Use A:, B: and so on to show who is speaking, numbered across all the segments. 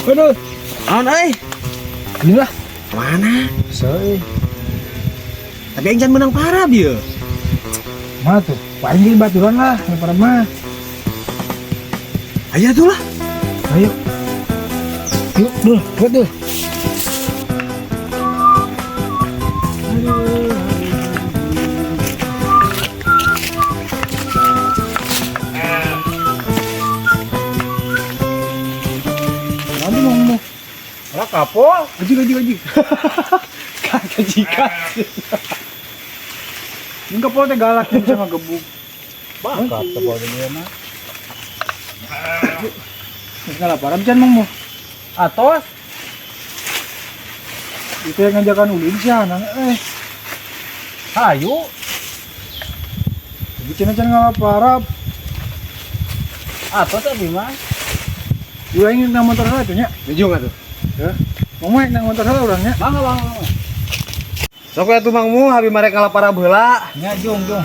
A: Aduh,
B: Naon euy?
A: inilah.
B: Mana?
A: Seuy.
B: Tapi aing can menang parab ieu.
A: Mana tuh? Paling di baturan lah, daripada mah.
B: Ayo tuh lah.
A: Ayo. Yuk, dul, buat dul. Nanti mau ngomong.
C: Lah kapol.
A: Anjing, anjing, anjing. Kakak jikat. Ini kapol teh galak bisa ngegebuk.
C: Bakat kapol dia mah.
A: Geus ngalaparan can mang mo.
C: Atos.
A: Itu yang ngajakan ulin sih anak eh.
C: Hayu.
A: Jadi cenah can ngalaparap.
C: Atos abi mah.
A: Ulah ingin nang motor heula atuh nya.
B: Nujung atuh.
A: Ya. Mau mah nang motor heula urang nya.
C: Mangga mangga mangga.
B: Sok atuh Mangmu abi marek ngalaparab heula.
C: Nya jung jung.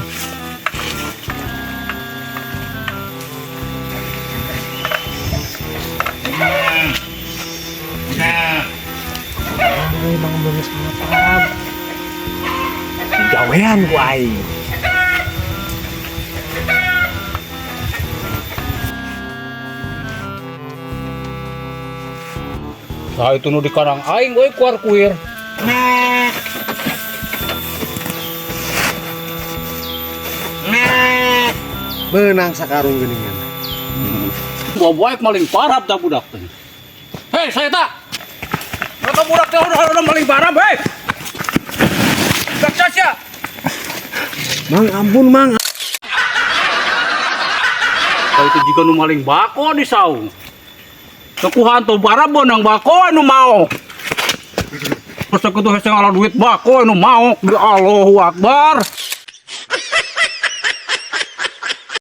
B: Euy Mang geus ngalaparab. Gawean ku aing.
C: Nah itu nu di karang aing euy kuar kuir.
B: Menang sakarung geuningan.
C: Bawa maling parab ta budak teh. Hei, saya tak. Kata budak teh udah maling parab, hei. Sukses ya.
B: Mang ampun Mang.
C: Kalau itu juga nu maling bako di saung. Kekuhan tuh parab bonang bako anu mau. Terus aku tuh hese ngalah duit bako anu mau. Ya Allahu Akbar.